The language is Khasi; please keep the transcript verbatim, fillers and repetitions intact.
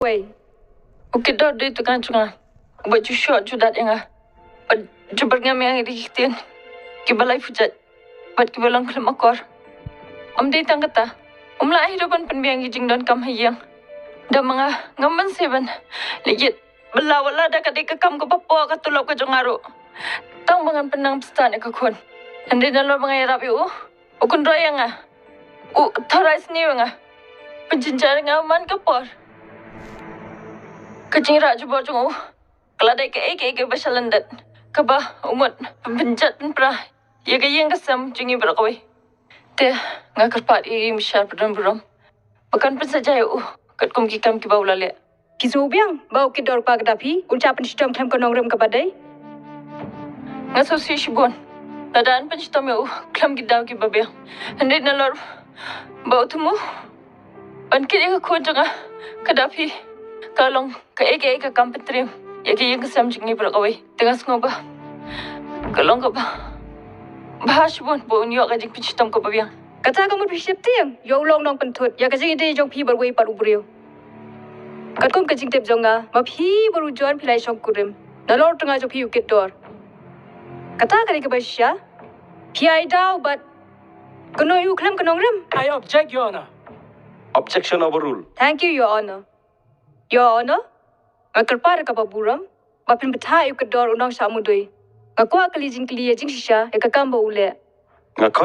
Wei. U Kitdor dei u tnga jong nga. Uba ju shoh ju dat ïa nga. Bad ju byrngem ïa nga da ki ktien kiba laiphew jait bad kiba long khlem akor. Ym dei tang kata, um lah hi ruh ban pynbiang ïa ki jingdonkam ha ïing. Da ma nga ngam ban sngewbha leit ïit ba la wat la da ka dei ka kam kaba pop ka tulop ka jong nga ruh. Tang ba ngan pynnang pyrshah ïa ka khun. Hynrei nalor ba nga ïarap ïa u, u kynroh ïa nga, u thorai sniew ïa nga, pynjynjar ïa nga man ka por. Ka jingrah jubor jong u ka la dei kaei kaei kaba sha lyndet, kaba u mut pynjat pynpra ïa ka ïing ka sem jong ngi baroh kawei. Te nga kyrpad ïa i bishar ba don burom ba kan pynsaja ïa u katkum ki kam kiba u la leh. Ki sngewbiang ba u Kitdor pa ka dap hi un shah pynshitom khlem ka nongrim kaba dei. Nga sngewsih shibun lada yn pynshitom ïa u khlem ki daw kiba biang. Hynrei nalor ba u thmu ban kit ïa ka khun jong nga, ka dap hi ka long kaei kaei ka kam pyntriem ïa ka ïing ka sem jong ngi baroh kawei. Te nga sngew ba ka long kaba bha shibun ba un ïoh ka jingpynshitom kaba biang. Kata ka mut phi sheptieng ïa u long nongpynthut ïa ka jingïadei jong phi bad uwei pat u briew. Katkum ka jingtip jong nga, ma phi bad u John phi la ïashongkurim nalor u tnga jong phi u Kitdor. Kata ka dei kaba shisha. Phi ai daw bad kynnoh ïa u khlem ka nongrim. I object, Your Honor. Objection overruled. Thank you, Your Honor. Your Honor, nga kyrpad da kaba burom ba phin bthah ïa u Kitdor u nongshah mudui. Nga kwah kylli jingkylli ïa jingshisha ïa ka kam ba u leh. Nga khot